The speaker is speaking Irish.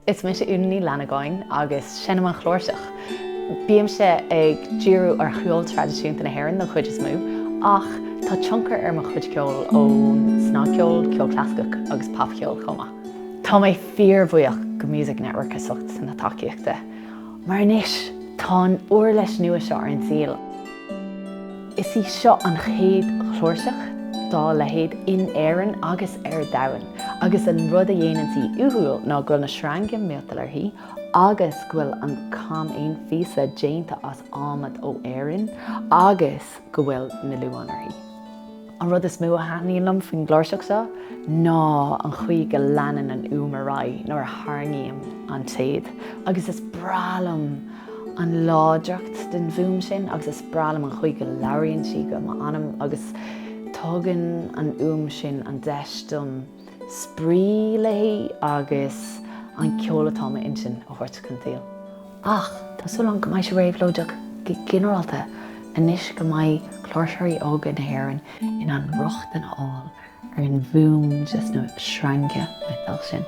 Is mise Úna Ní Fhlannagáin agus seinnim an chláirseach. Bímse ag díriú ar cheol traidisiúnta na hÉireann don chuid is mó, ach tá tionchar ar mo chuid ceoil ón snagcheol, ceol clasaiceach agus popcheol chomh maith. Tá mé fíorbhuíoch go Music Network as ucht na tacaíochta, mar anois tá an uirlis nua seo ar an saol. Is í seo an chéad chláirseach dá leithéid in Éirinn agus ar domhan, agus an rud a dhéanann sí uathúil ná go bhfuil na sreanga miotail uirthi agus go bhfuil an cam aon phíosa déanta as adhmad ó Éirinn agus go bhfuil na liúáin uirthi. An rud is mó a thaitníonn liom faoin gcláirseach seo ná an chaoi go leanann an fhuaim ar aghaidh nuair a tharraingím an téad agus is breá liom an láidreacht den bhfuaim sin agus is breá liom an chaoi go labhraíonn sí go m'anam agus tugann an fhuaim sin an deis dom spraoi léi agus an ceol atá i m'intinn a thabhairt chun saoil. Ach tá súil agam go mbeidh sé réabhlóideach go ginearálta anois go mbeidh cláirseoirí óga na hÉireann in ann rochtain a fháil ar an bhfuaim des na sreanga miotail sin.